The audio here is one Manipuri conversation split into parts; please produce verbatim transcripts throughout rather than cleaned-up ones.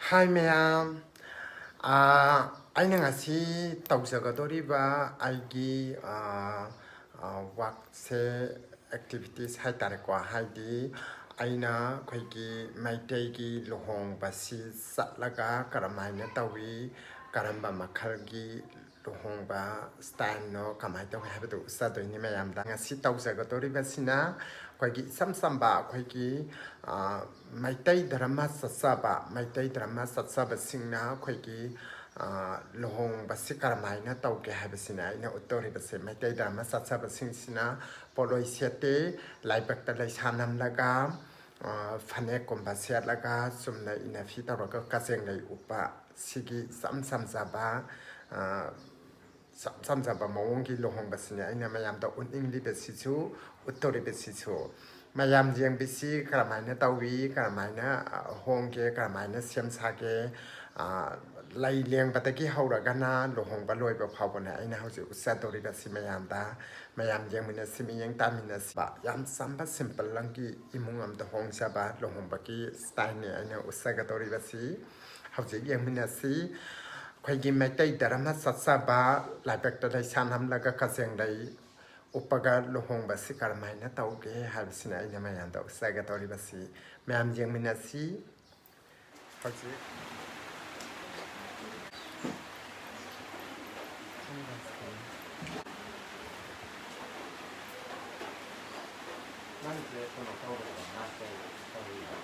ꯍꯥꯏ ꯃꯌꯥꯝ, ꯑꯥ, ꯑꯩꯅ ꯉꯁꯤ ꯇꯧꯖꯒꯗꯧꯔꯤꯕ ꯑꯩꯒꯤ, ꯑꯥ, ꯑꯥ, ꯋꯥꯛꯁꯦ, ꯑꯦꯛꯇꯤꯚꯤꯇꯤꯁ ꯍꯥꯏꯇꯥꯔꯦꯀꯣ, ꯍꯥꯏꯗꯤ ꯑꯩꯅ ꯑꯩꯈꯣꯏꯒꯤ ꯃꯩꯇꯩꯒꯤ ꯂꯨꯍꯣꯡꯕꯁꯤ ꯆꯠꯂꯒ ꯀꯔꯝꯍꯥꯏꯅ ꯇꯧꯏ, ꯀꯔꯝꯕ ꯃꯈꯜꯒꯤ ꯂꯨꯍꯣꯡꯕ ꯁ꯭ꯇꯥꯏꯜꯅꯣ, ꯀꯃꯥꯏꯅ ꯇꯧꯏ ꯍꯥꯏꯕꯗꯨ ꯎꯠꯆꯗꯣꯏꯅꯤ ꯃꯌꯥꯝꯗ꯫ ꯉꯁꯤ ꯇꯧꯖꯒꯗꯧꯔꯤꯕꯁꯤꯅ ꯑꯩꯈꯣꯏꯒꯤ ꯏꯆꯝ ꯆꯝꯕ ꯑꯩꯈꯣꯏꯒꯤ, ꯑꯥ, ꯃꯩꯇꯩ ꯙꯔꯃ ꯆꯠꯆꯕ, ꯃꯩꯇꯩ ꯙꯔꯃ ꯆꯠꯆꯕꯁꯤꯡꯅ ꯑꯩꯈꯣꯏꯒꯤ, ꯑꯥ, ꯂꯨꯍꯣꯡꯕꯁꯤ ꯀꯔꯝꯍꯥꯏꯅ ꯇꯧꯒꯦ ꯍꯥꯏꯕꯁꯤꯅ ꯑꯩꯅ ꯎꯠꯇꯧꯔꯤꯕꯁꯦ꯫ ꯃꯩꯇꯩ ꯙꯔꯃ ꯆꯠꯆꯕꯁꯤꯡꯁꯤꯅ ꯄꯣꯠꯂꯣꯏ ꯁꯦꯠꯇꯦ, ꯂꯥꯏꯕꯛꯇ ꯂꯩꯁꯥ ꯅꯝꯂꯒ, ꯑꯥ, ꯐꯅꯦꯛꯀꯨꯝꯕ ꯁꯦꯠꯂꯒ ꯆꯨꯝꯅ ꯏꯟꯅꯐꯤ ꯇꯧꯔꯒ ꯀꯖꯦꯡ ꯂꯩ ꯎꯞꯄ, ꯁꯤꯒꯤ ꯏꯆꯝ ꯆꯝꯖꯕ, ꯑꯥ, ꯏꯆꯝ ꯆꯝꯖꯕ ꯃꯑꯣꯡꯒꯤ ꯂꯨꯍꯣꯡꯕꯁꯤꯅꯦ ꯑꯩꯅ ꯃꯌꯥꯝꯗ ꯎꯠꯅꯤꯡꯂꯤꯕꯁꯤꯁꯨ, ꯎꯠꯇꯧꯔꯤꯕꯁꯤꯁꯨ꯫ ꯃꯌꯥꯝ ꯌꯦꯡꯕꯤꯁꯤ, ꯀꯔꯝꯍꯥꯏꯅ ꯇꯧꯏ, ꯀꯔꯝꯍꯥꯏꯅ, ꯑ, ꯍꯣꯡꯒꯦ, ꯀꯔꯝꯍꯥꯏꯅ ꯁꯦꯝ ꯁꯥꯒꯦ, ꯑ, ꯂꯩ ꯂꯦꯡꯕꯗꯒꯤ ꯍꯧꯔꯒꯅ ꯂꯨꯍꯣꯡꯕ ꯂꯣꯏꯕ ꯐꯥꯎꯕꯅꯦ ꯑꯩꯅ ꯍꯧꯖꯤꯛ ꯎꯠꯆꯗꯧꯔꯤꯕꯁꯤ ꯃꯌꯥꯝꯗ꯫ ꯃꯌꯥꯝ ꯌꯦꯡꯃꯤꯟꯅꯁꯤ, ꯃꯤꯠꯌꯦꯡ ꯇꯥꯃꯤꯟꯅꯁꯤ꯫ ꯌꯥꯝ ꯆꯝꯕ, ꯁꯤꯝꯄꯜ ꯑꯃꯒꯤ ꯏꯃꯨꯡ ꯑꯃꯗ ꯍꯣꯡꯖꯕ ꯂꯨꯍꯣꯡꯕꯒꯤ ꯁ꯭ꯇꯥꯏꯜꯅꯤ ꯑꯩꯅ ꯎꯠꯆꯒꯗꯧꯔꯤꯕꯁꯤ꯫ ꯍꯧꯖꯤꯛ ꯌꯦꯡꯃꯤꯟꯅꯁꯤ꯫ ꯑꯩꯈꯣꯏꯒꯤ ꯃꯩꯇꯩ ꯙꯔꯃ ꯆꯠꯆꯕ, ꯂꯥꯏꯕꯛꯇ ꯂꯩꯁꯥ ꯅꯝꯂꯒ ꯀꯖꯦꯡ ꯂꯩ ꯎꯞꯄꯒ ꯂꯨꯍꯣꯡꯕꯁꯤ ꯀꯔꯝꯍꯥꯏꯅ ꯇꯧꯒꯦ ꯍꯥꯏꯕꯁꯤꯅ ꯑꯩꯅ ꯃꯌꯥꯝꯗ ꯎꯠꯆꯒꯗꯧꯔꯤꯕꯁꯤ꯫ ꯃꯌꯥꯝ ꯌꯦꯡꯃꯤꯟꯅꯁꯤ꯫ ꯍꯧꯖꯤꯛ ꯅꯪꯁꯦ ꯀꯩꯅꯣ ꯇꯧꯔꯦꯕ, ꯃꯥꯁꯇꯔ ꯇꯧꯔꯤꯕ?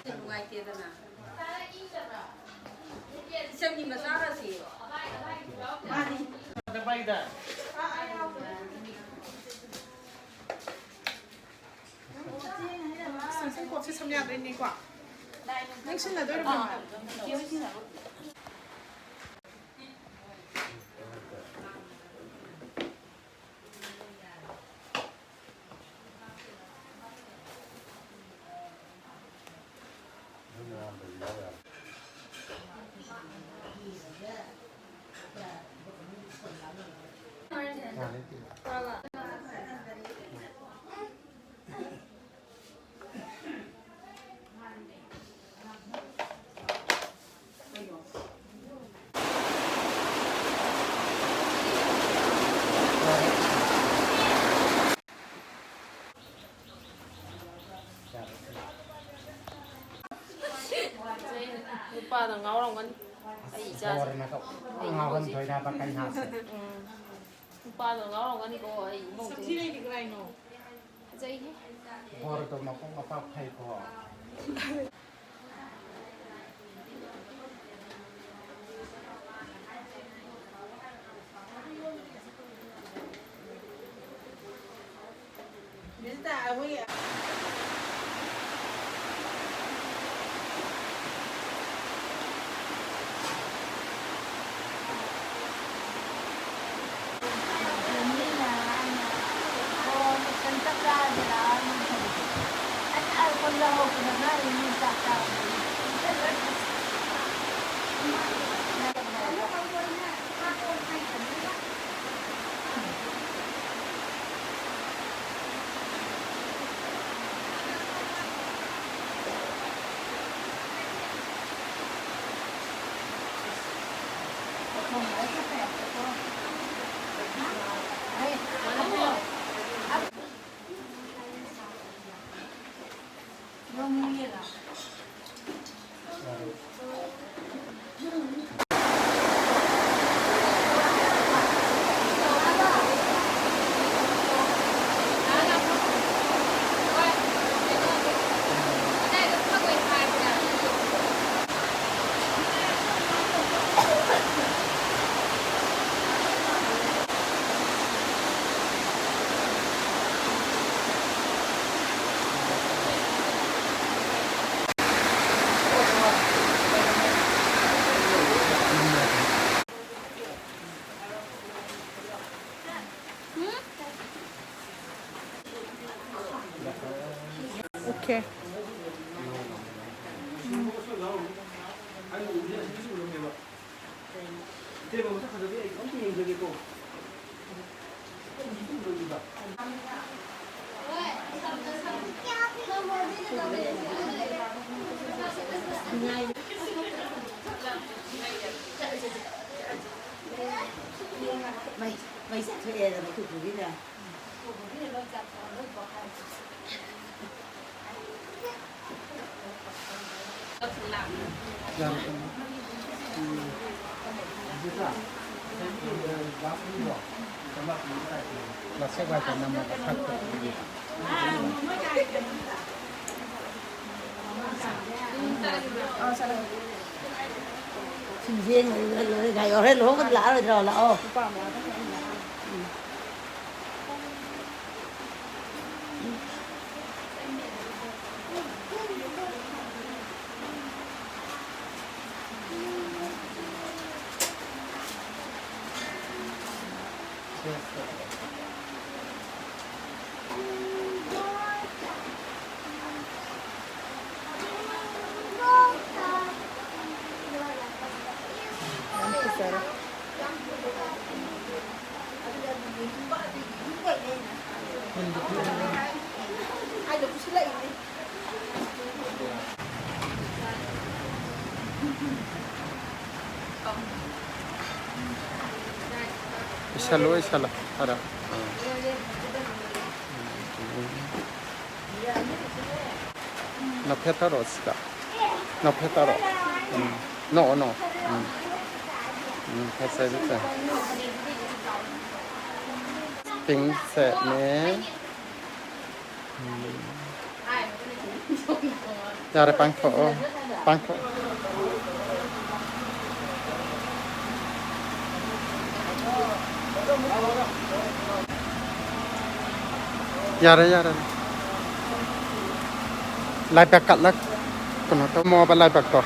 ꯅꯨꯡꯉꯥꯏꯇꯦꯗꯅ꯫ ꯏꯆꯝꯒꯤ ꯃꯆꯥꯔꯁꯤ꯫ ꯃꯥꯅꯤ꯫ ꯑꯦꯛꯁꯇꯦꯟꯁꯟ ꯀꯣꯔꯗꯁꯦ ꯁꯝ ꯌꯥꯗꯣꯏꯅꯦꯀꯣ? ꯅꯪ ꯁꯤꯖꯤꯟꯅꯗꯣꯏꯔꯣ? ꯉꯥꯎꯔꯝꯒꯅꯤ꯫ ꯑꯩ ꯏꯆꯥꯁꯦ꯫ ꯕꯣꯔꯅ ꯇꯧ-, ꯑꯩ ꯉꯥꯎꯍꯟꯗꯣꯏꯅꯦ ꯍꯥꯏꯕ ꯀꯩꯅꯥꯁꯦ꯫ ꯎꯝ꯫ ꯅꯨꯄꯥꯗꯣ ꯉꯥꯎꯔꯝꯒꯅꯤꯀꯣ ꯑꯩ ꯏꯃꯧꯁꯦ꯫ ꯁꯛꯊꯤ ꯂꯩꯗꯤ ꯀꯅꯥꯏꯅꯣ? ꯐꯖꯩꯍꯦ꯫ ꯕꯣꯔꯗꯣ ꯃꯄꯨꯡ ꯃꯄꯥ ꯐꯩꯀꯣ꯫ Okay. ꯃꯩ, ꯃꯩ ꯆꯥꯊꯣꯛꯑꯦꯗꯅ ꯀꯨꯀꯨꯒꯤꯅꯦ꯫ ꯁꯤꯡꯖꯦꯡ ꯂꯣꯏ ꯂꯣꯏ ꯒꯥꯏ ꯍꯣꯔꯦꯟ ꯂꯨꯍꯣꯡꯕꯗ ꯂꯥꯛꯑꯔꯣꯏꯗ꯭ꯔꯣ? ꯂꯥꯛꯑꯣ꯫ ꯌꯥꯝ ꯐꯖꯔꯦ꯫ ꯏꯁꯜꯂꯣ, ꯏꯁꯜꯂꯣ, ꯈꯔ꯫ ꯑꯥ꯫ ꯅꯐꯦꯠ ꯇꯧꯔꯣ ꯁꯤꯗ꯫ ꯅꯐꯦꯠ ꯇꯧꯔꯣ꯫ ꯎꯝ꯫ ꯅꯣꯛꯑꯣ, ꯅꯣꯛꯑꯣ꯫ ꯎꯝ꯫ ꯎꯝ, ꯐꯖꯩ, ꯐꯖꯩ꯫ ꯄꯤꯡ ꯁꯦꯠꯅꯦ꯫ ꯎꯝ꯫ ꯌꯥꯔꯦ, ꯄꯥꯡꯊꯣꯛꯑꯣ꯫ ꯄꯥꯡꯊꯣꯛꯑꯣ꯫ ꯌꯥꯔꯦ, ꯌꯥꯔꯦ꯫ ꯂꯥꯏꯕꯛ ꯀꯠꯂ ꯀꯩꯅꯣ ꯇꯧꯃꯣꯕ, ꯂꯥꯏꯕꯛꯇꯣ꯫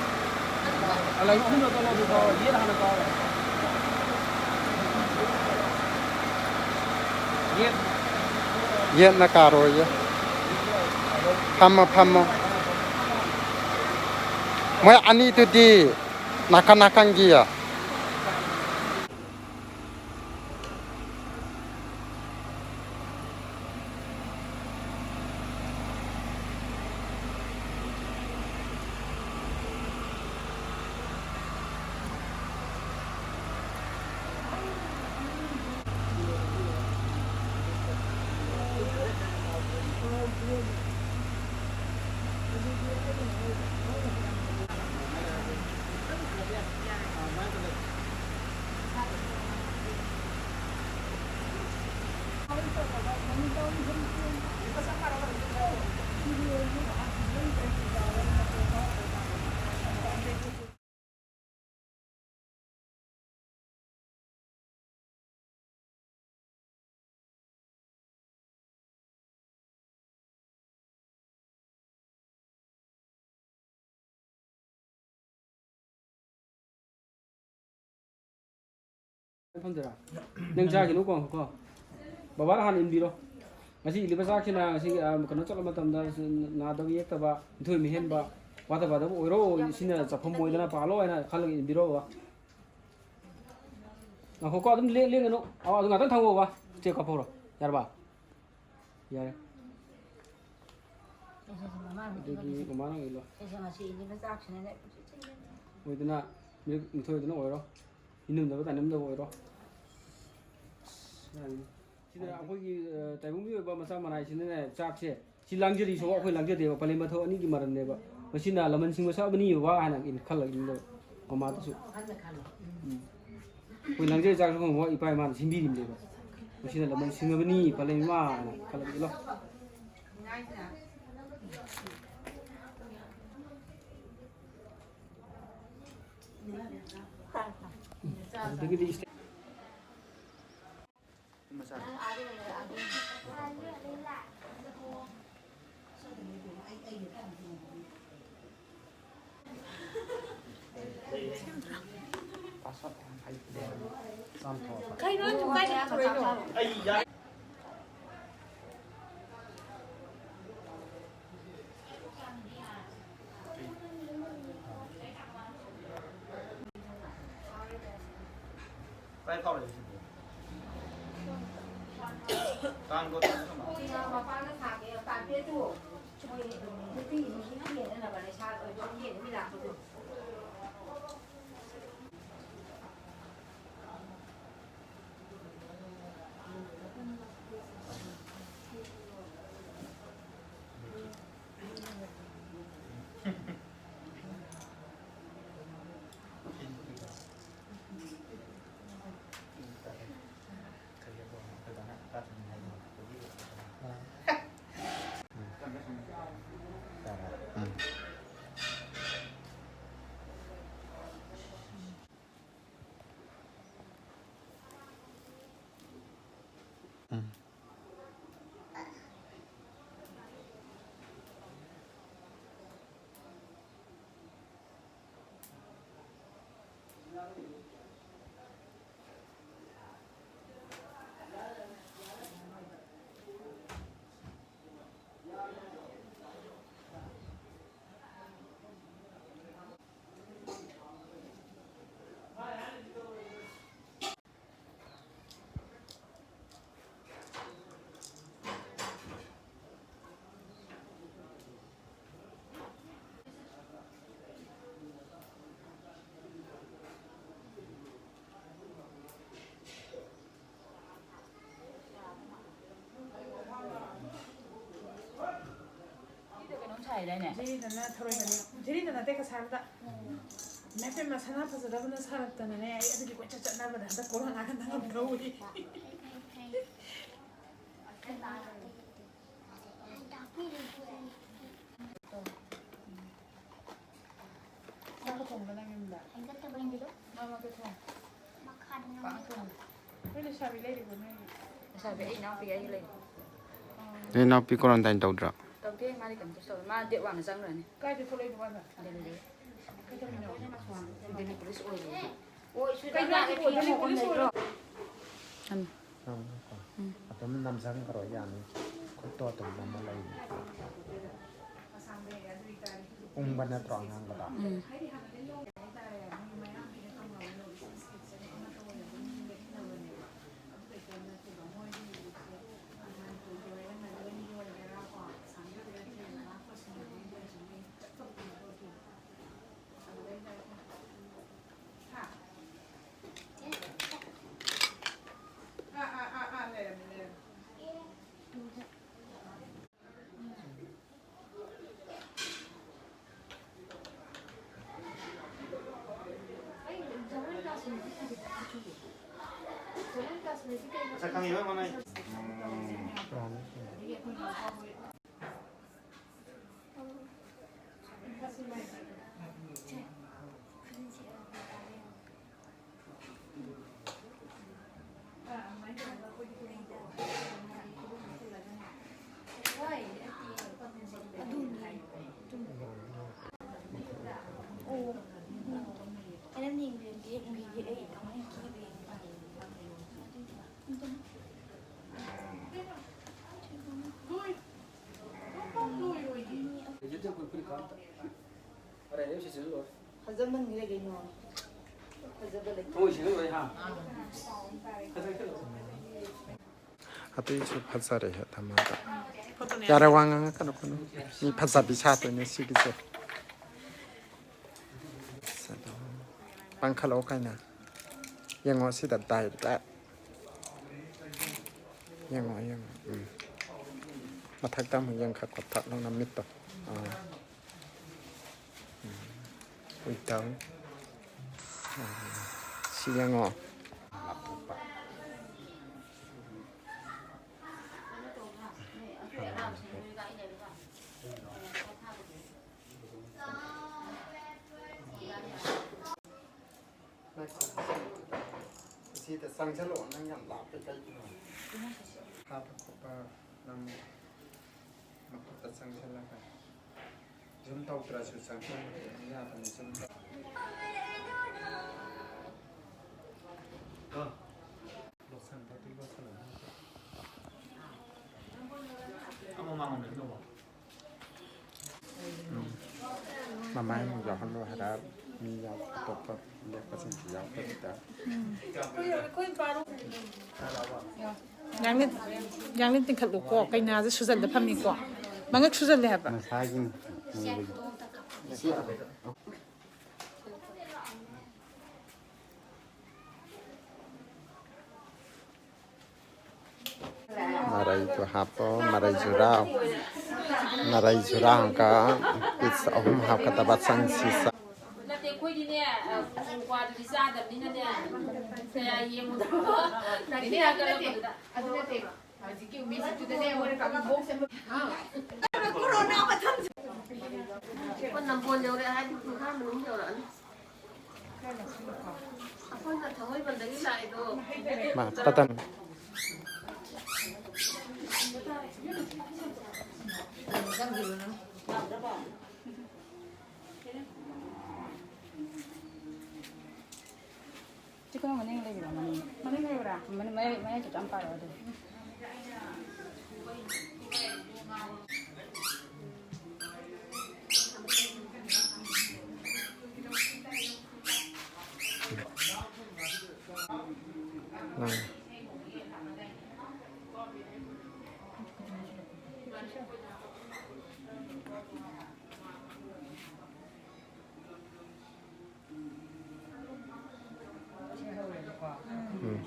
ꯌꯦꯠꯅ ꯀꯥꯔꯣꯌꯦ꯫ ꯐꯝꯃꯣ, ꯐꯝꯃꯣ꯫ ꯃꯣꯏ ꯑꯅꯤꯗꯨꯗꯤ ꯅꯥꯀꯟ ꯅꯥꯀꯟꯒꯤ꯫ ꯐꯝꯗꯣꯏꯔꯥ? ꯅꯪ ꯆꯥꯈꯤꯅꯨꯀꯣ, ꯀꯣ꯫ ꯕꯕꯥꯅ ꯍꯥꯟꯅ ꯏꯟꯕꯤꯔꯣ꯫ ꯉꯁꯤ ꯏꯜꯂꯤꯕ ꯆꯥꯛꯁꯤꯅ ꯉꯁꯤ, ꯑ, ꯀꯩꯅꯣ ꯆꯠꯂ ꯃꯇꯝꯗ ꯅꯥꯗꯕ ꯌꯦꯛꯇꯕ, ꯃꯤꯊꯣꯏ ꯃꯤꯍꯦꯟꯕ, ꯋꯥꯠꯇ ꯄꯥꯗꯕ ꯑꯣꯏꯔꯣ, ꯁꯤꯅ ꯆꯠꯐꯝ ꯑꯣꯏꯗꯅ ꯄꯥꯜꯂꯣ ꯍꯥꯏꯅ ꯈꯜꯂꯒ ꯏꯟꯕꯤꯔꯣ, ꯕꯕꯥ꯫ ꯉꯥꯏꯈꯣꯀꯣ, ꯑꯗꯨꯝ ꯂꯦꯡ-, ꯂꯦꯡꯒꯅꯨ꯫ ꯑ, ꯑꯗꯨ ꯉꯥꯛꯇꯪ ꯊꯝꯃꯣ, ꯕꯕꯥ꯫ ꯆꯦ ꯀꯥꯞꯍꯧꯔꯣ꯫ ꯌꯥꯔꯕ? ꯌꯥꯔꯦ꯫ ꯑꯩꯁꯦ ꯃꯃꯥꯡ ꯑꯗꯨꯗꯤ ꯃꯃꯥꯅ ꯏꯜꯂꯣ꯫ ꯑꯩꯁꯦ ꯉꯁꯤ ꯏꯜꯂꯤꯕ ꯆꯥꯛꯁꯤꯅꯅꯦ ꯄꯨꯛꯆꯦꯜ ꯆꯦꯜꯂꯦ꯫ ꯑꯣꯏꯗꯅ ꯃꯤꯔꯛ ꯃꯤꯊꯣꯏꯗꯅ ꯑꯣꯏꯔꯣ꯫ ꯏꯅꯝꯗꯕ ꯇꯥꯏꯅꯝꯗꯕ ꯑꯣꯏꯔꯣ꯫ ꯑꯁ, ꯌꯥꯔꯦꯅꯦ꯫ ꯁꯤꯗ ꯑꯩꯈꯣꯏꯒꯤ, ꯑ, ꯇꯥꯏꯕꯪꯒꯤ ꯑꯣꯏꯕ ꯃꯆꯥ ꯃꯅꯥꯏꯁꯤꯅꯗꯅꯦ ꯆꯥꯛꯁꯦ ꯁꯤ ꯂꯥꯡꯖꯔꯤ ꯁꯣ ꯑꯩꯈꯣꯏ ꯂꯥꯡꯖꯗꯦꯕ, ꯄꯂꯦꯝ ꯃꯊꯧ ꯑꯅꯤꯒꯤ ꯃꯔꯝꯅꯦꯕ꯫ ꯃꯁꯤꯅ ꯂꯃꯟ ꯁꯤꯡꯕ ꯁꯛꯑꯕꯅꯤ ꯕꯕꯥ ꯍꯥꯏꯅ ꯏꯟ-, ꯈꯜꯂꯒ ꯏꯟꯗꯕ ꯃꯃꯥꯗꯁꯨ꯫ ꯎꯝ꯫ ꯑꯩꯈꯣꯏ ꯂꯥꯡꯖꯔꯤ ꯆꯥꯛꯁꯨ ꯈꯪꯕ ꯏꯄꯥ ꯏꯃꯥꯅ ꯁꯤꯟꯕꯤꯔꯤꯕꯅꯦꯕ꯫ ꯃꯁꯤꯅ ꯂꯃꯟ ꯁꯤꯡꯉꯕꯅꯤ ꯄꯂꯦꯝ ꯏꯃꯥ ꯍꯥꯏꯅ ꯈꯜꯂꯒ ꯏꯜꯂꯣ꯫ ꯑꯗꯨꯗꯒꯤꯗꯤ ꯏꯁꯇꯦ- ꯀꯩꯅꯣ, ꯅꯪꯁꯨ ꯀꯥꯏꯗ ꯄꯨꯔꯛꯏꯅꯣ? ꯀꯥꯏ ꯐꯥꯎꯔꯦ ꯁꯤꯕꯨ? ꯀꯥꯡ ꯀꯣ ꯃꯄꯥꯟꯗ ꯊꯥꯒꯦ, ꯀꯥꯔꯄꯦꯠꯇꯨ꯫ ꯃꯣꯏ ꯅꯨꯄꯤ ꯅꯨꯄꯤ ꯌꯦꯡꯅꯅꯕꯅꯦ, ꯁꯥ ꯑꯣꯏꯕ ꯌꯦꯡ ꯃꯤ ꯂꯥꯛꯄꯗꯣ꯫ ꯖꯤꯔꯤꯗꯅ ꯊꯔꯣꯏ ꯃꯅꯤ, ꯖꯤꯔꯤꯗꯅ ꯇꯦꯛꯀ ꯁꯥꯕꯗ ꯃꯦꯄꯦꯝꯃ ꯁꯅꯥ ꯐꯖꯗꯕꯅ ꯁꯥꯔꯛꯇꯅꯅꯦ꯫ ꯑꯩ ꯑꯗꯨꯒꯤ ꯀꯣꯏꯆꯠ ꯆꯠꯅꯕꯗ ꯍꯟꯗꯛ ꯀꯣꯔꯣꯅꯥꯒ ꯅꯪꯉꯝꯗꯧꯔꯤ꯫ ꯆꯥꯛꯀ ꯊꯣꯡꯕ ꯅꯪ ꯌꯨꯝꯗ? ꯍꯦꯟꯒꯠꯇꯕꯩꯅꯤꯗꯣ꯫ ꯃꯥ ꯃꯥ ꯀꯩ ꯊꯣꯡ? ꯃꯈꯥꯗ ꯄꯥꯛ ꯅꯪ ꯊꯣꯡ꯫ ꯅꯣꯏ ꯂꯩꯁꯥꯕꯤ ꯂꯩꯔꯤꯕꯣ ꯅꯣꯏꯒꯤ? ꯂꯩꯁꯥꯕꯤ ꯑꯩ ꯏꯅꯥꯎꯄꯤ ꯑꯩꯒꯤ ꯂꯩ꯫ ꯅꯣꯏ ꯏꯅꯥꯎꯄꯤ ꯀꯣꯔꯣꯟꯇꯥꯏꯟ ꯇꯧꯗ꯭ꯔꯣ? ꯇꯧꯗꯦ, ꯃꯥꯗꯤ ꯀꯩꯝꯇꯁꯨ ꯇꯧꯗꯦ꯫ ꯃꯥ ꯗꯦꯠ ꯋꯥꯟꯗ ꯆꯪꯈ꯭ꯔꯅꯤ꯫ ꯀꯥꯏꯗ ꯊꯣꯛꯂꯛꯏꯅꯣ ꯃꯥꯅ? ꯗꯦꯜꯂꯤꯗꯒꯤ꯫ ꯀꯩ ꯇꯝꯃꯤꯅꯣ? ꯗꯦꯜꯂꯤ ꯄꯨꯂꯤꯁ ꯑꯣꯏꯔꯦ꯫ ꯀꯩꯅꯣ ꯍꯥꯏꯁꯤꯕꯣ, ꯗꯦꯜꯂꯤ ꯄꯨꯂꯤꯁ ꯑꯣꯏꯔꯣ? ꯎꯝ꯫ ꯑꯗꯨꯝ ꯅꯝꯁꯤꯟꯈ꯭ꯔꯣ, ꯌꯥꯅꯤ꯫ ꯈꯨꯠꯇꯣ ꯑꯗꯨꯝ ꯅꯝꯃ ꯂꯩꯅꯤ꯫ ꯎꯪꯕ ꯅꯠꯇ꯭ꯔꯣ ꯑꯉꯥꯡꯕꯗꯣ? ꯎꯝ꯫ ꯐꯖꯃꯟꯈ꯭ꯔꯦ ꯀꯩꯅꯣ꯫ ꯐꯖꯕ ꯂꯩ꯫ ꯑꯇꯩꯁꯨ ꯐꯖꯔꯦ ꯊꯝꯃꯒ꯫ ꯌꯥꯔꯦ, ꯋꯥ ꯉꯥꯡꯉꯛꯀꯅꯨ꯫ ꯃꯤ ꯐꯖꯕꯤ ꯁꯥꯗꯣꯏꯅꯦ ꯁꯤꯒꯤꯁꯦ꯫ ꯄꯥꯡꯈꯠꯂꯛꯑꯣ ꯀꯥꯏꯅ꯫ ꯌꯦꯡꯉꯣ ꯁꯤꯗ direct꯫ ꯌꯦꯡꯉꯣ, ꯌꯦꯡꯉꯣ꯫ ꯎꯝ꯫ ꯃꯊꯛꯇ ꯑꯃꯨꯛ ꯌꯦꯡꯈꯠ ꯈꯣꯠꯊꯛ ꯅꯪ ꯅꯃꯤꯠꯇꯣ꯫ ꯑꯥ꯫ ꯎꯝ꯫ ꯎꯏꯊꯧ꯫ ꯑꯥ꯫ ꯁꯤ ꯌꯦꯡꯉꯣ꯫ ꯂꯥꯞꯊꯣꯛꯄ꯫ ꯁꯤꯗ ꯆꯪꯁꯜꯂꯛꯑꯣ, ꯅꯪ ꯌꯥꯝ ꯂꯥꯞꯄꯦ ꯀꯩꯒꯤꯅꯣ? ꯍꯥꯞꯄ ꯈꯣꯠꯄ ꯅꯝꯃꯣ꯫ ꯃꯈꯨꯠꯇ ꯆꯪꯁꯜꯂꯒ꯫ ꯖꯨꯝ ꯇꯧꯗ꯭ꯔꯁꯨ ꯆꯪꯁꯜꯂꯒ ꯑꯗꯨꯝ ꯌꯥꯕꯅꯤ, ꯖꯨꯝ ꯇꯧ-, ꯂꯣꯁꯟ, ꯕꯣꯗꯤ ꯂꯣꯁꯟ ꯑꯃ꯫ ꯑꯃ ꯃꯉꯣꯟꯗ ꯂꯧꯑꯣ꯫ ꯎꯝ꯫ ꯃꯃꯥꯏ ꯑꯃꯨꯛ ꯌꯥꯎꯍꯜꯂꯣ ꯍꯥꯏꯔ ꯃꯤ ꯌꯥꯎ-, ꯑꯇꯣꯞꯄ ꯂꯦꯞꯄꯁꯤꯡꯁꯨ ꯌꯥꯎꯗꯕꯤꯗ꯫ ꯌꯥꯡꯂꯦꯟ, ꯌꯥꯡꯂꯦꯟ ꯇꯤꯡꯈꯠꯂꯨꯀꯣ, ꯀꯩꯅꯥꯁꯦ ꯁꯨꯖꯜꯂ ꯐꯝꯃꯤꯀꯣ, ꯃꯉꯛ ꯁꯨꯖꯜꯂꯦ ꯍꯥꯏꯕ꯫ ꯃꯁꯥꯒꯤꯅꯤ꯫ ꯃꯔꯩꯗꯣ ꯍꯥꯞꯄꯣ, ꯃꯔꯩ ꯖꯨꯔꯥ꯫ ꯃꯔꯩ ꯖꯨꯔꯥ ꯑꯃꯒ piece ꯑꯍꯨꯝ ꯍꯥꯞꯀꯗꯕ ꯆꯪꯁꯤ ꯆ-, ꯅꯠꯇꯦ, ꯑꯩꯈꯣꯏꯗꯤꯅꯦ, ꯑ, ꯎ ꯋꯥꯗꯨꯗꯤ ꯆꯥꯗꯕꯅꯤꯅꯅꯦ, ꯀꯌꯥ ꯌꯦꯡꯉꯨꯗꯕ꯫ ꯅꯠꯇꯦ, ꯅꯠꯇꯦ, ꯅꯠꯇꯦ꯫ ꯑꯗꯨ ꯅꯠꯇꯦ꯫ ꯍꯧꯖꯤꯛꯀꯤ ꯃꯤꯁꯤꯠꯇꯨꯗꯅꯦ, ꯃꯣꯏꯅ ꯀꯥꯡꯕꯨ box ꯑꯃ ꯀꯣꯔꯣꯅꯥ ꯃꯇꯝꯁꯦ꯫ ꯑꯣ, ꯅꯝꯕꯣꯜ ꯌꯧꯔꯛꯑꯦ ꯍꯥꯏꯗꯤ ꯏꯝꯐꯥꯜ ꯃꯅꯨꯡ ꯌꯧꯔꯛꯑꯅꯤ꯫ ꯑꯩꯈꯣꯏꯅ ꯊꯥꯡꯃꯩꯕꯟꯗꯒꯤ ꯂꯥꯛꯏꯗꯣ꯫ ꯃꯥ ꯄꯇꯟ꯫ ꯆꯤꯛꯀꯟ ꯃꯅꯤꯡ ꯂꯩꯕ꯭ꯔꯥ? ꯃꯅꯤꯡ꯫ ꯃꯅꯤꯡ ꯂꯩꯕ꯭ꯔꯥ? ꯃꯅꯤꯡ, ꯃꯌꯥꯏ, ꯃꯌꯥꯏ ꯈꯤꯇꯪ ꯄꯥꯔꯛꯑꯣ ꯑꯗꯨ꯫ ꯎꯝ꯫ ꯎꯝ꯫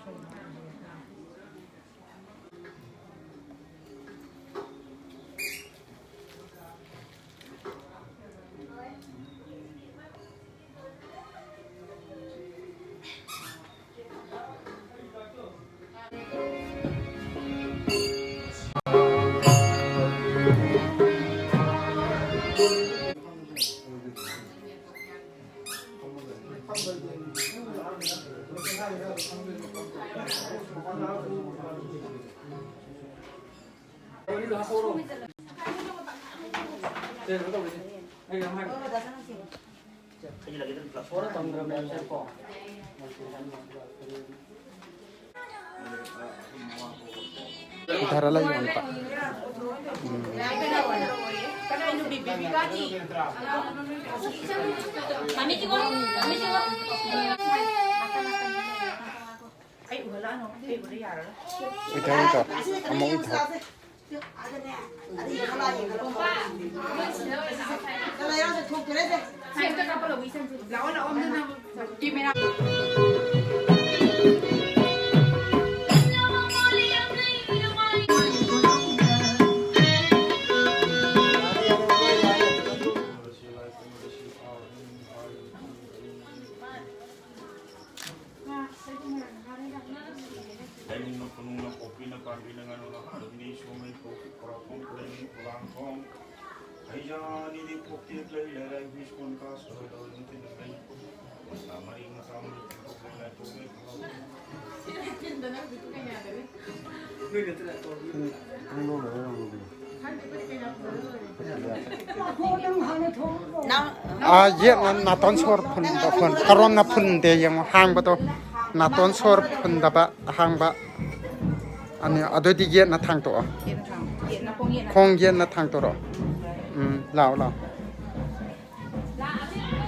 ꯏꯊꯔ ꯂꯩꯌꯣ ꯑꯝꯇ꯫ ꯎꯝ꯫ ꯏꯊꯔ ꯏꯊꯔ꯫ ꯑꯃꯨꯛ ꯏꯊꯔ꯫ ꯂꯩꯅꯨꯡꯅ ꯈꯨꯅꯨꯡꯅ ꯄꯣꯛꯄꯤꯅ ꯄꯥꯟꯕꯤꯅ ꯉꯥꯅꯨꯅ ꯍꯥꯟꯕꯤꯅ ꯏꯁꯣꯔ ꯃꯩ ꯄꯣꯛꯄꯤ ꯈꯣꯔꯥꯛꯈꯣꯡ ꯈꯨꯂꯩꯅꯨꯡ ꯈꯨꯂꯥꯡꯈꯣꯡ ꯍꯩꯖꯥꯅꯤꯗꯤ ꯄꯣꯛꯇꯦꯛ ꯂꯩ ꯂꯩꯔꯥꯏ ꯍꯨꯏꯁ꯭ꯀꯣꯟ ꯀꯥꯁ ꯇꯧꯔꯦ ꯇꯧꯔꯦ ꯅꯨꯡꯊꯤꯜ ꯅꯨꯃꯤꯠ ꯃꯁꯥ ꯃꯔꯤ ꯃꯁꯥ ꯃꯔꯤ ꯄꯣꯛꯄꯤ ꯂꯥꯏ ꯄꯣꯛꯄꯤ ꯈꯣꯔꯥꯛꯈꯣꯡ ꯑꯥ, ꯌꯦꯠꯅ ꯅꯥꯇꯣꯟ ꯁꯣꯔ ꯐꯨꯟꯕ, ꯐꯨꯟ, ꯀꯔꯣꯝꯅ ꯐꯨꯟꯗꯦ ꯌꯦꯡꯉꯣ, ꯍꯥꯡꯕꯗꯣ, ꯅꯥꯇꯣꯟ ꯁꯣꯔ ꯐꯨꯟꯗꯕ ꯑꯍꯥꯡꯕ꯫ ꯑꯅꯤ, ꯑꯗꯨꯗꯤ ꯌꯦꯠꯅ ꯊꯥꯡꯇꯣꯛꯑꯣ꯫ ꯈꯣꯡ ꯌꯦꯠꯅ ꯊꯥꯡꯇꯣꯔꯛꯑꯣ꯫ ꯎꯝ, ꯂꯥꯛꯑꯣ, ꯂꯥꯛꯑꯣ꯫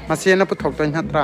ꯃꯆꯦꯅ ꯄꯨꯊꯣꯛꯇꯣꯏ ꯅꯠꯇ꯭ꯔꯥ?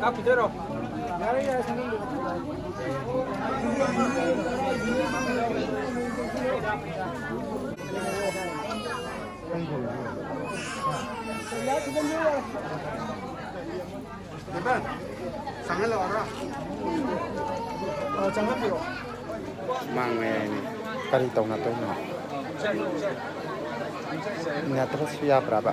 ꯀꯥꯞꯈꯤꯗꯣꯏꯔꯣ? ꯌꯥꯔꯦ, ꯌꯥꯔꯦ, ꯁꯪꯖꯜꯂꯨ꯫ ꯆꯪꯍꯜꯂꯛꯑꯣꯔꯥ? ꯑ, ꯆꯪꯍꯟꯕꯤꯔꯛꯑꯣ꯫ ꯁꯨꯃꯥꯡ ꯃꯌꯥꯏꯅꯤ꯫ ꯀꯔꯤ ꯇꯧꯅꯗꯣꯏꯅꯣ? ꯅꯠꯇ꯭ꯔꯁꯨ ꯌꯥꯕ꯭ꯔꯕ?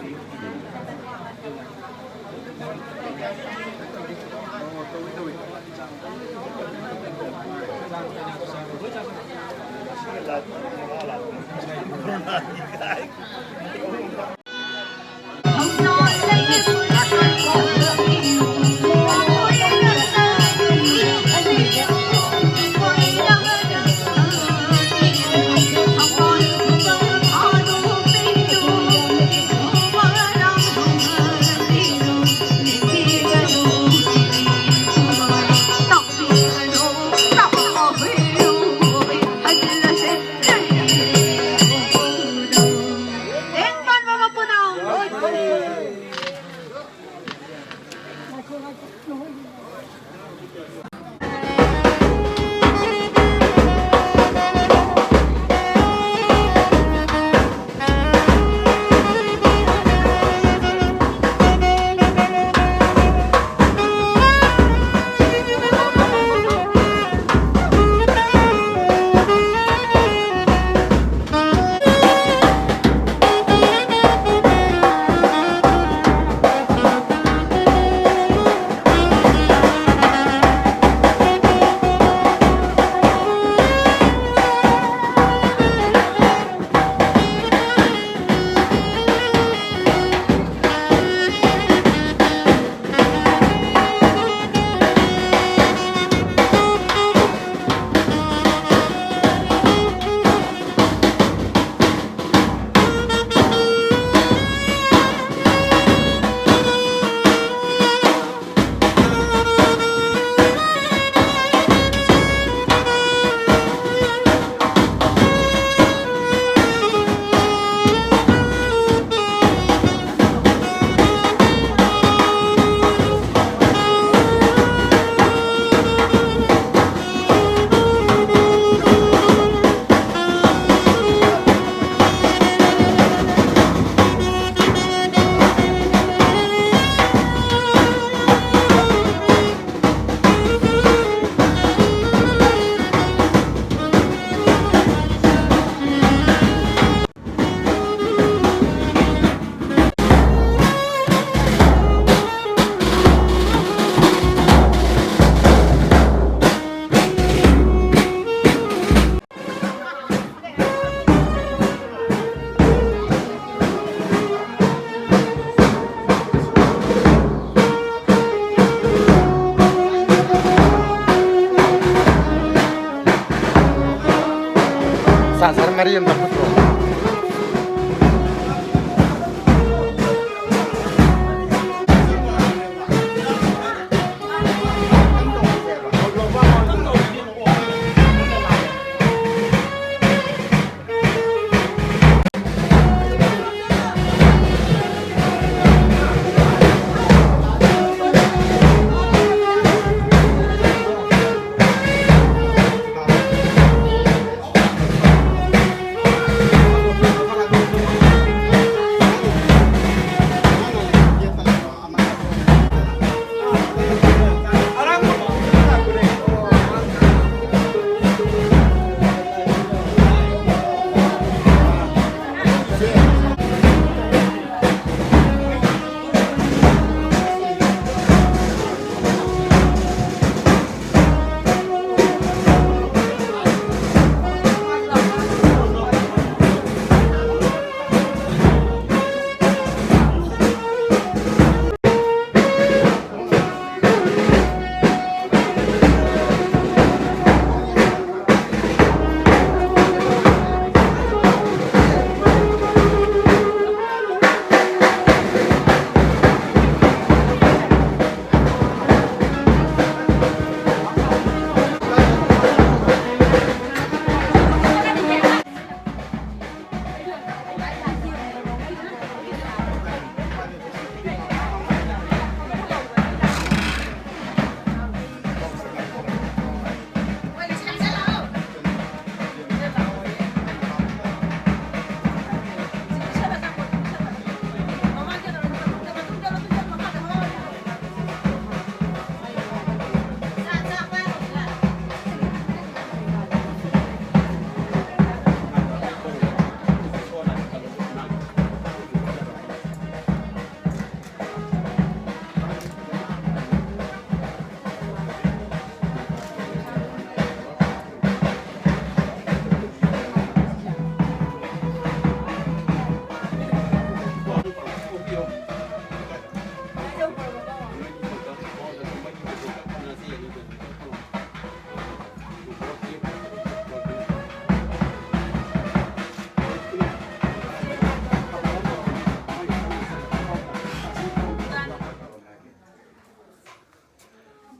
ꯒꯥꯔꯤ ꯑꯝꯇ ꯐꯨꯠꯇ꯭ꯔꯣ?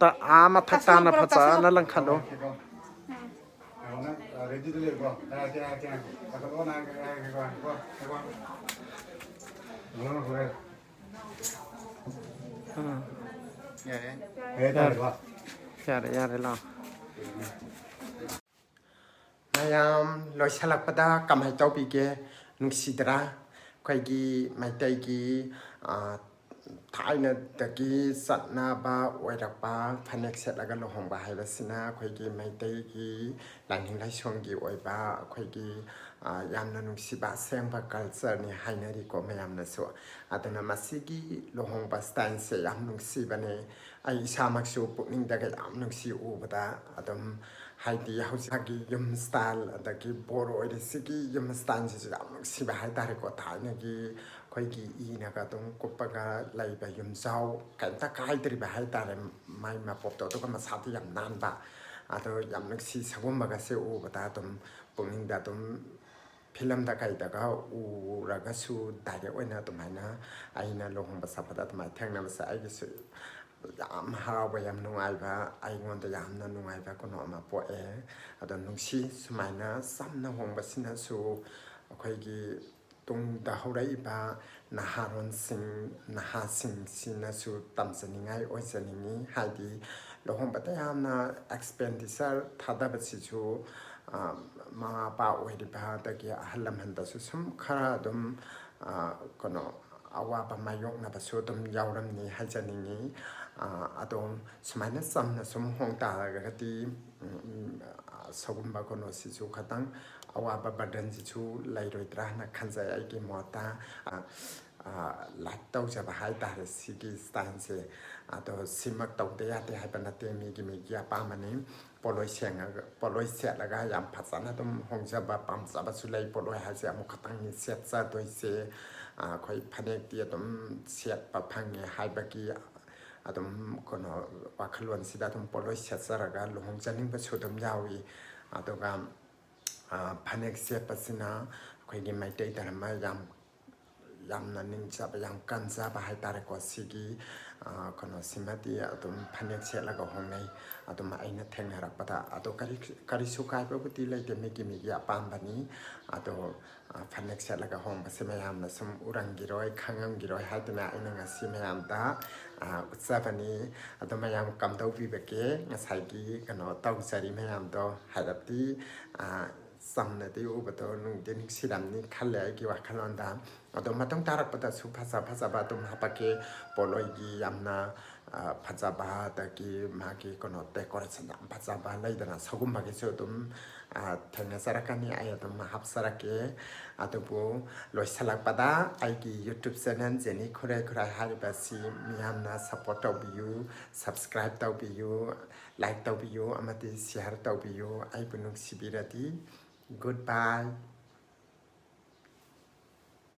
ꯇ-, ꯑꯥ ꯃꯊꯛ ꯇꯥꯁꯜꯂꯣ, ꯇꯥꯅ ꯄꯨꯔꯥ ꯐꯖꯅ ꯇꯥꯁꯜꯂꯣ꯫ ꯂꯪꯈꯠꯂꯣ꯫ ꯎꯝ꯫ ꯅꯪ, ꯑ, ready-ꯗ ꯂꯩꯀꯣ? ꯅꯪ ꯇꯦꯡ, ꯇꯦꯡ, ꯇꯦꯡ꯫ ꯄꯥꯏꯈꯠꯂꯣ, ꯅꯪ, ꯉꯥꯏꯈꯣ, ꯉꯥꯏꯈꯣ, ꯉꯥꯏꯈꯣ꯫ ꯂꯣꯏꯔꯦ, ꯂꯣꯏꯔꯦ꯫ ꯎꯝ꯫ ꯌꯥꯔꯦ꯫ ꯌꯥꯔꯦ, ꯇꯥꯔꯦꯀꯣ? ꯌꯥꯔꯦ, ꯌꯥꯔꯦ, ꯂꯥꯛꯑꯣ꯫ ꯃꯌꯥꯝ ꯂꯣꯏꯁꯤꯜꯂꯛꯄꯗ ꯀꯃꯥꯏꯅ ꯇꯧꯕꯤꯒꯦ? ꯅꯨꯡꯁꯤꯗ꯭ꯔꯥ? ꯑꯩꯈꯣꯏꯒꯤ ꯃꯩꯇꯩꯒꯤ, ꯑ, ꯊꯥꯏꯅꯗꯒꯤ ꯆꯠꯅꯕ ꯑꯣꯏꯔꯛꯄ ꯐꯅꯦꯛ ꯁꯦꯠꯂꯒ ꯂꯨꯍꯣꯡꯕ ꯍꯥꯏꯕꯁꯤꯅ ꯑꯩꯈꯣꯏꯒꯤ ꯃꯩꯇꯩꯒꯤ ꯂꯥꯏꯅꯤꯡ ꯂꯥꯏꯁꯣꯟꯒꯤ ꯑꯣꯏꯕ ꯑꯩꯈꯣꯏꯒꯤ, ꯑ, ꯌꯥꯝꯅ ꯅꯨꯡꯁꯤꯕ ꯑꯁꯦꯡꯕ culture-ꯅꯤ ꯍꯥꯏꯅꯔꯤꯀꯣ ꯃꯌꯥꯝꯅꯁꯨ꯫ ꯑꯗꯨꯅ ꯃꯁꯤꯒꯤ ꯂꯨꯍꯣꯡꯕ style-ꯁꯦ ꯌꯥꯝ ꯅꯨꯡꯁꯤꯕꯅꯦ꯫ ꯑꯩ ꯏꯁꯥꯃꯛꯁꯨ ꯄꯨꯛꯅꯤꯡꯗꯒ ꯌꯥꯝ ꯅꯨꯡꯁꯤ ꯎꯕꯗ꯫ ꯑꯗꯨꯝ ꯍꯥꯏꯗꯤ ꯍꯧꯖꯤꯛꯀꯤ ꯌꯨꯝ style, ꯑꯗꯒꯤ ꯕꯣꯔ ꯑꯣꯏꯔꯤꯁꯤꯒꯤ ꯌꯨꯝ style-ꯁꯤꯁꯨ ꯌꯥꯝ ꯅꯨꯡꯁꯤꯕ ꯍꯥꯏꯇꯥꯔꯦꯀꯣ꯫ ꯊꯥꯏꯅꯒꯤ ꯑꯩꯈꯣꯏꯒꯤ ꯏꯅꯒ ꯑꯗꯨꯝ ꯀꯨꯞꯄꯒ ꯂꯩꯕ ꯌꯨꯝꯖꯥꯎ ꯀꯩꯝꯇ ꯀꯥꯏꯗ꯭ꯔꯤꯕ ꯍꯥꯏꯇꯥꯔꯦ꯫ ꯃꯥꯏ ꯃꯄꯣꯛꯇꯣ, ꯑꯗꯨꯒ ꯃꯁꯥꯗꯤ ꯌꯥꯝ ꯅꯥꯟꯕ꯫ ꯑꯗꯣ ꯌꯥꯝ ꯅꯨꯡꯁꯤ, ꯁꯒꯨꯝꯕꯒꯁꯦ ꯎꯕꯗ ꯑꯗꯨꯝ ꯄꯨꯛꯅꯤꯡꯗ ꯑꯗꯨꯝ ꯐꯤꯂꯝꯗ ꯀꯩꯗꯒ ꯎꯔꯒꯁꯨ direct ꯑꯣꯏꯅ ꯑꯗꯨꯃꯥꯏꯅ ꯑꯩꯅ ꯂꯨꯍꯣꯡꯕ ꯆꯠꯄꯗ ꯑꯗꯨꯃꯥꯏꯅ ꯊꯦꯡꯅꯕꯁꯦ ꯑꯩꯒꯤꯁꯨ ꯌꯥꯝ ꯍꯔꯥꯎꯕ, ꯌꯥꯝ ꯅꯨꯡꯉꯥꯏꯕ, ꯑꯩꯉꯣꯟꯗ ꯌꯥꯝꯅ ꯅꯨꯡꯉꯥꯏꯕ ꯀꯩꯅꯣ ꯑꯃ ꯄꯣꯛꯑꯦ꯫ ꯑꯗꯣ ꯅꯨꯡꯁꯤ, ꯁꯨꯃꯥꯏꯅ ꯆꯝꯅ ꯍꯣꯡꯕꯁꯤꯅꯁꯨ ꯑꯩꯈꯣꯏꯒꯤ ꯇꯨꯡꯗ ꯍꯧꯔꯛꯏꯕ ꯅꯍꯥꯔꯣꯟꯁꯤꯡ, ꯅꯍꯥꯁꯤꯡꯁꯤꯅꯁꯨ ꯇꯝꯖꯅꯤꯡꯉꯥꯏ ꯑꯣꯏꯖꯅꯤꯡꯉꯤ꯫ ꯍꯥꯏꯗꯤ ꯂꯨꯍꯣꯡꯕꯗ ꯌꯥꯝꯅ expenditure ꯊꯥꯗꯕꯁꯤꯁꯨ, ꯑ, ꯃꯃꯥ ꯃꯄꯥ ꯑꯣꯏꯔꯤꯕ ꯑꯗꯒꯤ ꯑꯍꯜ ꯂꯃꯟꯗꯁꯨ ꯁꯨꯝ ꯈꯔ ꯑꯗꯨꯝ, ꯑ, ꯀꯩꯅꯣ, ꯑꯋꯥꯕ ꯃꯥꯌꯣꯛꯅꯕꯁꯨ ꯑꯗꯨꯝ ꯌꯥꯎꯔꯝꯅꯤ ꯍꯥꯏꯖꯅꯤꯡꯉꯤ꯫ ꯑ, ꯑꯗꯣ ꯁꯨꯃꯥꯏꯅ ꯆꯝꯅ ꯁꯨꯝ ꯍꯣꯡ ꯇꯥꯔꯒꯗꯤ, ꯎꯝ, ꯎꯝ, ꯁꯤꯒꯨꯝꯕ ꯀꯩꯅꯣꯁꯤꯁꯨ ꯈꯇꯪ ꯑꯋꯥꯕ burden-ꯁꯤꯁꯨ ꯂꯩꯔꯣꯏꯗ꯭ꯔꯥ ꯍꯥꯏꯅ ꯈꯟꯖꯩ ꯑꯩꯒꯤ ꯃꯣꯠꯇ꯫ ꯑ, ꯑ, like ꯇꯧꯖꯕ ꯍꯥꯏꯇꯥꯔꯦ ꯁꯤꯒꯤ style-ꯁꯦ꯫ ꯑꯗꯣ ꯁꯤꯃꯛ ꯇꯧꯗ ꯌꯥꯗꯦ ꯍꯥꯏꯕ ꯅꯠꯇꯦ, ꯃꯤꯒꯤ ꯃꯤꯒꯤ ꯑꯄꯥꯝꯕꯅꯤ꯫ ꯄꯣꯠꯂꯣꯏ ꯁꯦꯡꯉꯒ, ꯄꯣꯠꯂꯣꯏ ꯁꯦꯠꯂꯒ ꯌꯥꯝ ꯐꯖꯅ ꯑꯗꯨꯝ ꯍꯣꯡꯖꯕ ꯄꯥꯝꯖꯕꯁꯨ ꯂꯩ꯫ ꯄꯣꯠꯂꯣꯏ ꯍꯥꯏꯁꯦ ꯑꯃꯨꯛ ꯈꯛꯇꯪꯅꯤ ꯁꯦꯠꯆꯗꯣꯏꯁꯦ꯫ ꯑ, ꯑꯩꯈꯣꯏ ꯐꯅꯦꯛꯇꯤ ꯑꯗꯨꯝ ꯁꯦꯠꯄ ꯐꯪꯉꯦ ꯍꯥꯏꯕꯒꯤ ꯑꯗꯨꯝ ꯀꯩꯅꯣ ꯋꯥꯈꯜꯂꯣꯟꯁꯤꯗ ꯑꯗꯨꯝ ꯄꯣꯠꯂꯣꯏ ꯁꯦꯠꯆꯔꯒ ꯂꯨꯍꯣꯡꯖꯅꯤꯡꯕꯁꯨ ꯑꯗꯨꯝ ꯌꯥꯎꯏ꯫ ꯑꯗꯨꯒ, ꯑ, ꯐꯅꯦꯛ ꯁꯦꯠꯄꯁꯤꯅ ꯑꯩꯈꯣꯏꯒꯤ ꯃꯩꯇꯩ ꯙꯔꯃ ꯌꯥꯝ, ꯌꯥꯝꯅ ꯅꯤꯡꯖꯕ, ꯌꯥꯝ ꯀꯟꯖꯕ ꯍꯥꯏꯇꯥꯔꯦꯀꯣ꯫ ꯁꯤꯒꯤ ꯀꯩꯅꯣꯁꯤꯃꯗꯤ ꯑꯗꯨꯝ ꯐꯅꯦꯛ ꯁꯦꯠꯂꯒ ꯍꯣꯡꯅꯩ꯫ ꯑꯗꯨꯝ ꯑꯩꯅ ꯊꯦꯡꯅꯔꯛꯄꯗ ꯑꯗꯣ ꯀꯔꯤ ꯀꯔꯤꯁꯨ ꯀꯥꯏꯕꯕꯨꯗꯤ ꯂꯩꯇꯦ, ꯃꯤꯒꯤ ꯃꯤꯒꯤ ꯑꯄꯥꯝꯕꯅꯤ꯫ ꯑꯗꯣ ꯐꯅꯦꯛ ꯁꯦꯠꯂꯒ ꯍꯣꯡꯕꯁꯦ ꯃꯌꯥꯝꯅ ꯁꯨꯝ ꯎꯔꯝꯈꯤꯔꯣꯏ, ꯈꯪꯉꯝꯈꯤꯔꯣꯏ ꯍꯥꯏꯗꯅ ꯑꯩꯅ ꯉꯁꯤ ꯃꯌꯥꯝꯗ ꯎꯠꯆꯕꯅꯤ꯫ ꯑꯗꯣ ꯃꯌꯥꯝ ꯀꯝꯗꯧꯕꯤꯕꯒꯦ? ꯉꯁꯥꯏꯒꯤ ꯀꯩꯅꯣ ꯇꯧꯖꯔꯤ ꯃꯌꯥꯝꯗꯣ ꯍꯥꯏꯔꯞꯗꯤ ꯆꯝꯅꯗꯤ ꯎꯕꯗꯣ ꯅꯨꯡꯗꯤ ꯅꯨꯡꯁꯤꯔꯝꯅꯤ ꯈꯜꯂꯦ ꯑꯩꯒꯤ ꯋꯥꯈꯜꯂꯣꯟꯗ꯫ ꯑꯗꯣ ꯃꯇꯨꯡ ꯇꯥꯔꯛꯄꯗꯁꯨ ꯐꯖ ꯐꯖꯕ ꯑꯗꯨꯝ ꯍꯥꯄꯛꯀꯦ꯫ ꯄꯣꯠꯂꯣꯏꯒꯤ ꯌꯥꯝꯅ ꯐꯖꯕ, ꯑꯗꯒꯤ ꯃꯥꯒꯤ ꯀꯩꯅꯣ decoration ꯌꯥꯝ ꯐꯖꯕ ꯂꯩꯗꯅ, ꯁꯒꯨꯝꯕꯒꯤꯁꯨ ꯑꯗꯨꯝ ꯊꯦꯡꯅꯖꯔꯛꯀꯅꯤ, ꯑꯩ ꯑꯗꯨꯝ ꯍꯥꯞꯆꯔꯛꯀꯦ꯫ ꯑꯗꯨꯕꯨ ꯂꯣꯏꯁꯤꯜꯂꯛꯄꯗ ꯑꯩꯒꯤ YouTube channel ꯖꯦꯅꯤ ꯈꯨꯔꯥꯏ ꯈꯨꯔꯥꯏ ꯍꯥꯏꯔꯤꯕꯁꯤ ꯃꯤꯌꯥꯝꯅ support ꯇꯧꯕꯤꯌꯨ, subscribe ꯇꯧꯕꯤꯌꯨ, like ꯇꯧꯕꯤꯌꯨ ꯑꯃꯗꯤ share ꯇꯧꯕꯤꯌꯨ꯫ ꯑꯩꯕꯨ ꯅꯨꯡꯁꯤꯕꯤꯔꯗꯤ꯫ Goodbye꯫